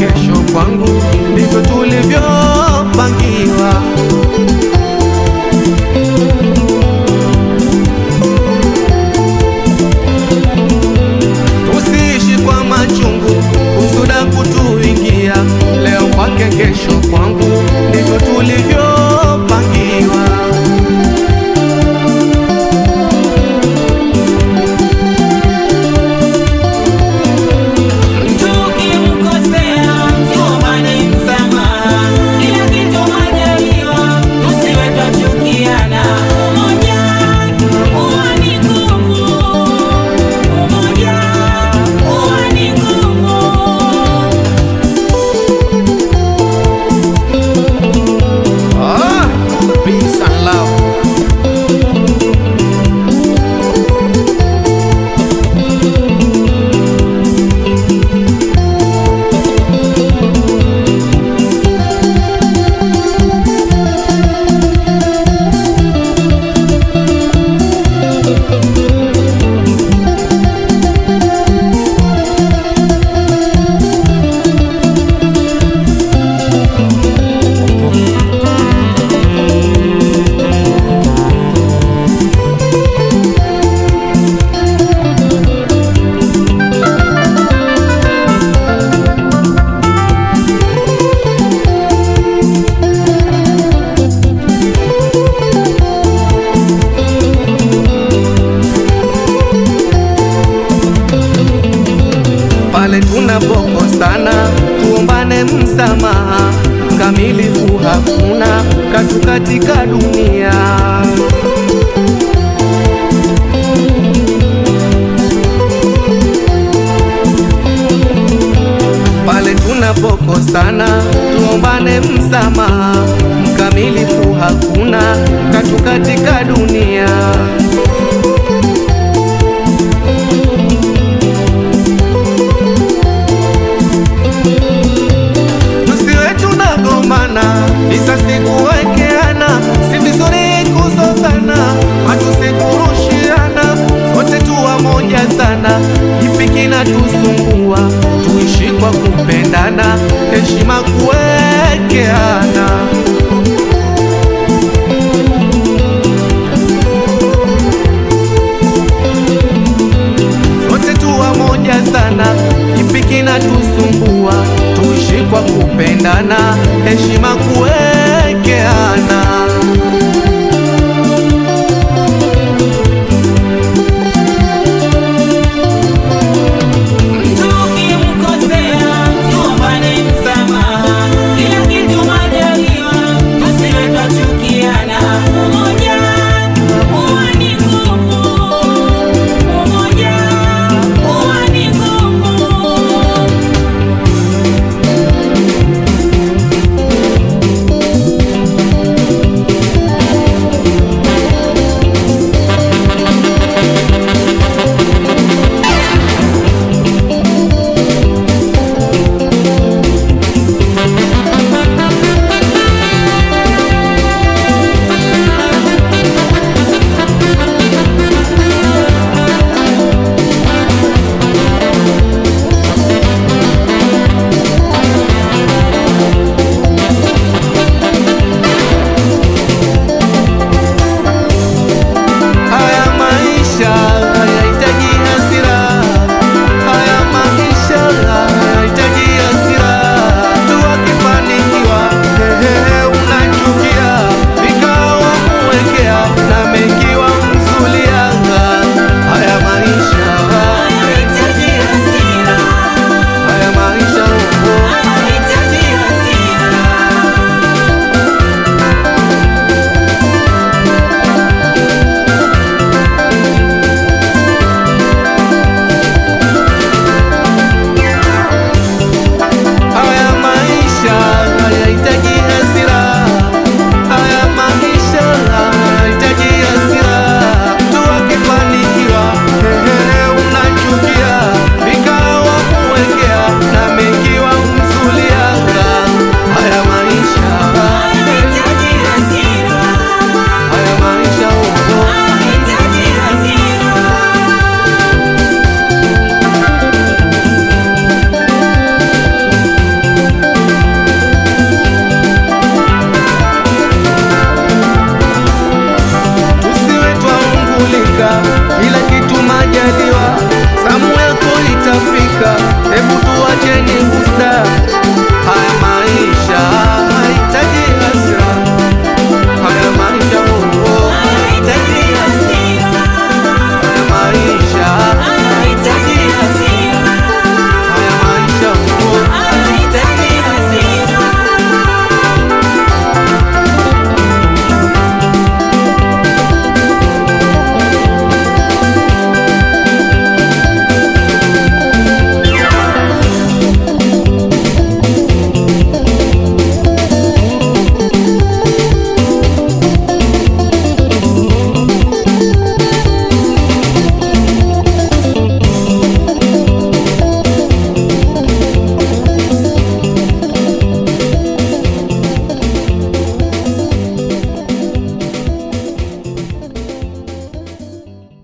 kesho kwangu, ndivyo tulivyopangiwa. Tusiishi kwa machungu, husuda kutuingia, leo kwake kesho kwangu, ndivyo tulivyopangiwa. Mtu ukimkosea tuombane msamaha, kila kitu majaliwa, tusiwe twachukiana. Umoja huwa ni nguvu, umoja huwa ni nguvu. Ah, peace and love. Pale tunapokosana tuombane msamaha, mkamilifu hakuna katu katika dunia. Pale tunapokosana tuombane msamaha, mkamilifu hakuna katu katika dunia. Tusiwe tunagombana, visasi kuwekeana, si vizuri kuzozana, matusi kurushiana, sote tuwa moja sana, kipi kinatusumbua? Tuishi kwa kupendana, heshima kuwekeana. Sote tuwa moja sana, kipi kinatusumbua? Tuishi kwa kupendana, heshima kuwekeana. Mtu ukimkosea tuombane msamaha, kila kitu majaliwa, tusiwe twachukiana. Umoja huwa ni nguvu, umoja huwa ni nguvu. Afrika.